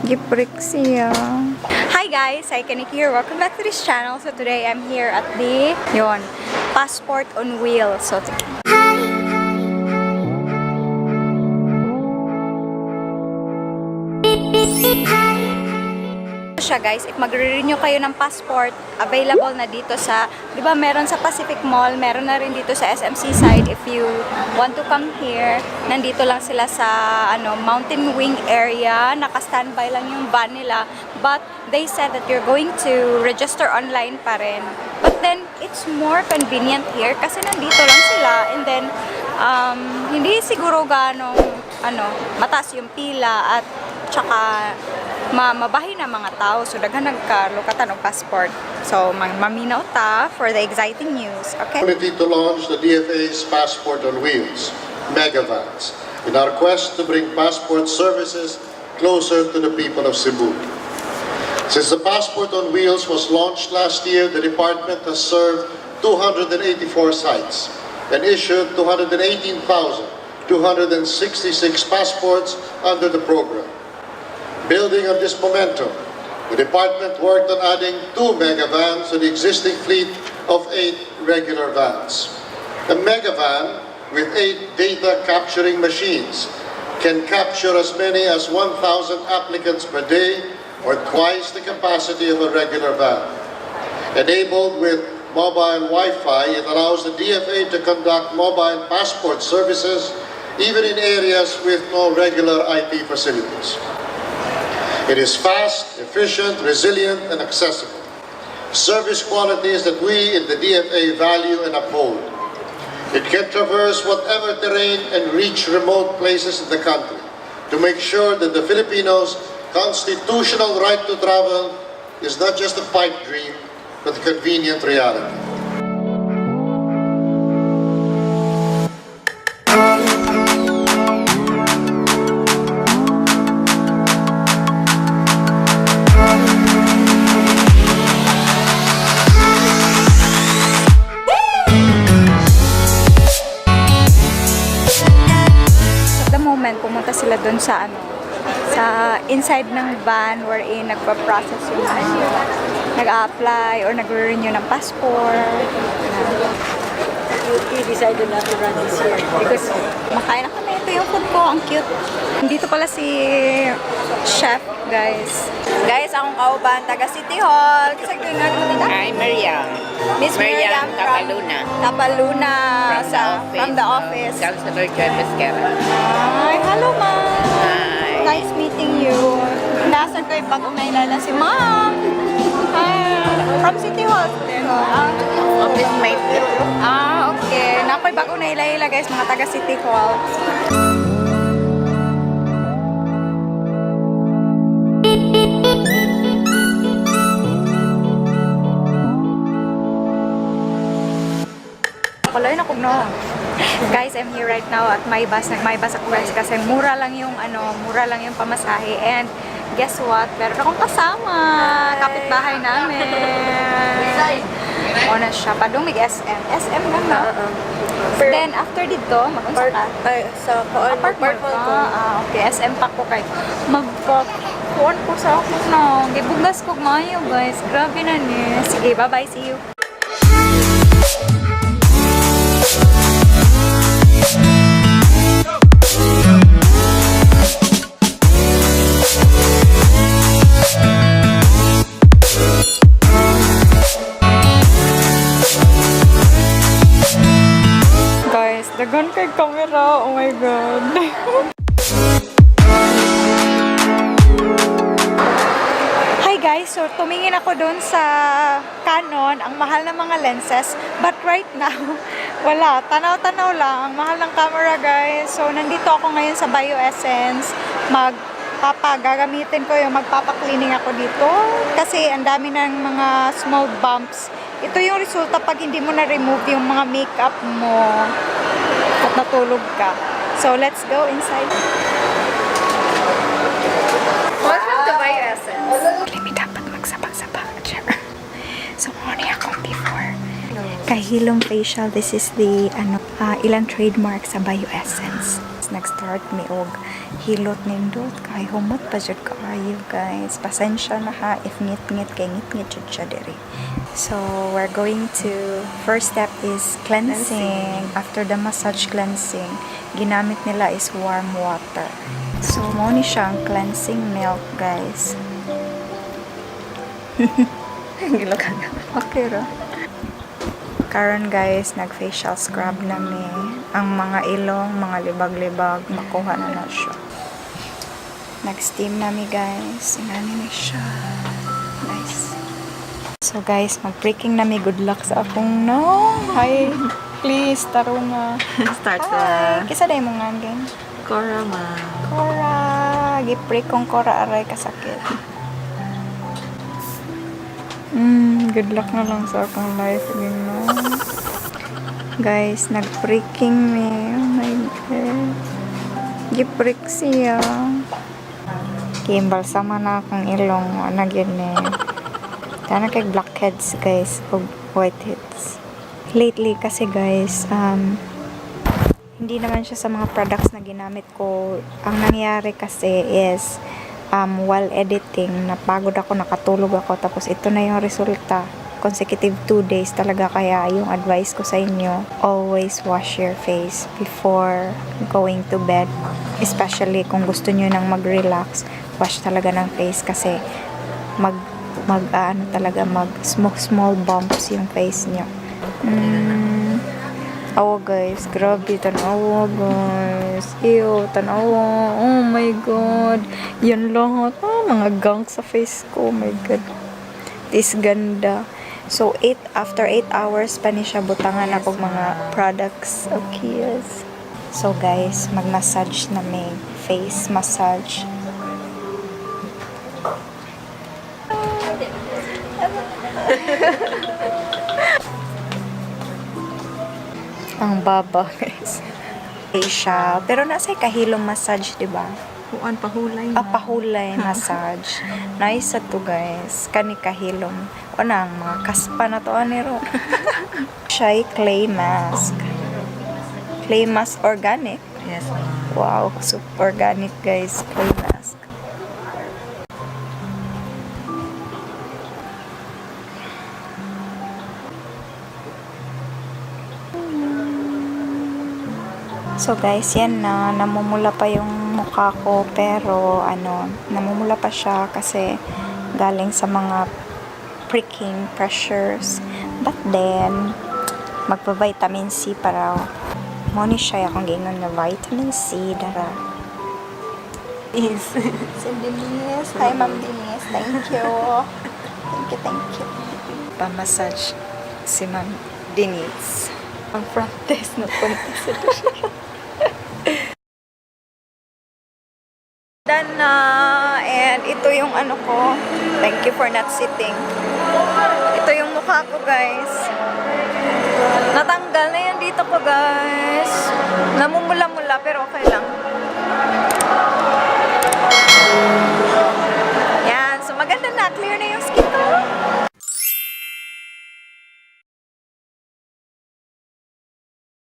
Giprik siya. Hi guys, Kanik here. Welcome back to this channel. So today I'm here at the Passport on Wheels. So siya guys, if magre-renew kayo ng passport, available na dito sa, di ba meron sa Pacific Mall, meron na rin dito sa SMC side. If you want to come here, nandito lang sila sa Mountain Wing area, naka-standby lang yung van nila, but they said that you're going to register online pa rin. But then, it's more convenient here kasi nandito lang sila, and then, hindi siguro ganong, mataas yung pila at tsaka mabahay na mga tao, so daghan nagkalukatan og passport. So maminaw ta for the exciting news. Okay. To launch the DFA's Passport on Wheels, Megavans, in our quest to bring passport services closer to the people of Cebu. Since the Passport on Wheels was launched last year, the department has served 284 sites and issued 218,266 passports under the program. Building on this momentum, the department worked on adding 2 megavans to the existing fleet of 8 regular vans. A megavan with 8 data capturing machines can capture as many as 1,000 applicants per day, or twice the capacity of a regular van. Enabled with mobile Wi-Fi, it allows the DFA to conduct mobile passport services even in areas with no regular IT facilities. It is fast, efficient, resilient, and accessible. Service qualities that we in the DFA value and uphold. It can traverse whatever terrain and reach remote places in the country to make sure that the Filipinos' constitutional right to travel is not just a pipe dream, but a convenient reality. Pumunta sila doon sa sa inside ng van wherein nagpa-process yung nag-a-apply or nag-renew ng passport. We decided not to run this year because Makain na kami. Ito yung food ko. Ang cute. Dito pala si chef, guys. Guys, akong kauban, taga City Hall. Kasi gano'n mo dito? Hi, Miriam. Miss Miriam Tapaluna. Tapaluna from the office. Councilor Joy Pesquera. Hi, hello ma'am. Hi. Nice meeting you. Nasaan ko yung bagong nailala si ma'am. Hi. From City Hall. Office mate. Okay. Nakoy bagong nailala guys, mga taga City Hall. Kaloy na kung no. Guys, I'm here right now at Maybas. Nag-Maybas ako guys kasi mura lang yung pamasahe. And guess what? Meron akong kasama. Kapitbahay namin. O na siya. Padumig SM. SM lang na. Then after dito, mag-unsa ka? sa Apartment ko. Okay. SM pa ko kay magpa-kuhan ko sa ako na. Gibugas ko mayo guys. Grabe na ni. Sige, bye-bye. See you. Dagan kay camera. Oh my God. Hi guys. So, tumingin ako doon sa Canon. Ang mahal ng mga lenses. But right now, wala. Tanaw-tanaw lang. Ang mahal ng camera guys. So, nandito ako ngayon sa BioEssence. Gagamitin ko yung magpapa-cleaning ako dito. Kasi ang dami ng mga small bumps. Ito yung resulta pag hindi mo na-remove yung mga makeup mo at natulog ka. So, let's go inside. Welcome to BioEssence. Hindi dapat magsabak-sabak. So, ano ako before? Kahilom facial. This is the ilang trademark sa BioEssence. Nag-start mi og hilot nindot kay humot pa jud kaayo guys. Pasensya na ha if ngit-ngit kay ngit-ngit jud siya diri. So we're going to, first step is cleansing. After the massage cleansing, ginamit nila is warm water. So mo ni siya ang cleansing milk guys. Gilokan. Okay ra. Karon guys, nag-facial scrub na mi. Ang mga ilong, mga libag-libag, makuha na na siya. Nag-steam na mi guys. Ingani na siya. Nice. So guys, mag-breaking na mi. Good luck sa akong no. Hi. Please, taro nga. Start Hi. Kisa day mong ngangin? Cora ma. Cora. Gi-break kong Cora aray kasakit. Good luck na lang sa akong life. No? Guys, nag-breaking me. Oh my God. Gi-break siya. Kimbal sama na akong ilong. Ano yun eh. Tana kay blackheads guys. O whiteheads. Lately kasi guys, hindi naman siya sa mga products na ginamit ko. Ang nangyari kasi is, while editing, napagod ako, nakatulog ako, tapos ito na yung resulta. Consecutive 2 days talaga, kaya yung advice ko sa inyo, always wash your face before going to bed. Especially kung gusto nyo nang mag-relax, wash talaga ng face kasi small bumps yung face nyo. Awa guys, grabe, tanawa guys. Ew, tanawa. Oh my God. Yan lahat. Mga gangs sa face ko. Oh my God. This ganda. So, after 8 hours pa ni siya butangan ako mga products. Okay, yes. So guys, mag-massage na may face massage. Ang baba, guys. Facial. Pero nasa kahilom massage, di ba? Kuan pahulay. Pahulay massage. Nice to, guys. Kani kahilom. O na, ang mga kaspa na to, aniro. Siya ay clay mask. Clay mask organic. Yes. Wow, super organic, guys. Clay mask. So guys, yan na, namumula pa yung mukha ko, pero namumula pa siya kasi galing sa mga pricking pressures. But then, magpa-vitamin C para mo ni siya akong gingon na vitamin C dara. Is. Si Denise, hi Ma'am Denise, thank you. Thank you. Pa-massage si Ma'am Denise. Ang front desk na punta sa Done na. And ito yung ko. Thank you for not sitting. Ito yung mukha ko, guys. Natanggal na yan dito ko, guys. Namumula-mula, pero okay lang. Yan. So, maganda na. Clear na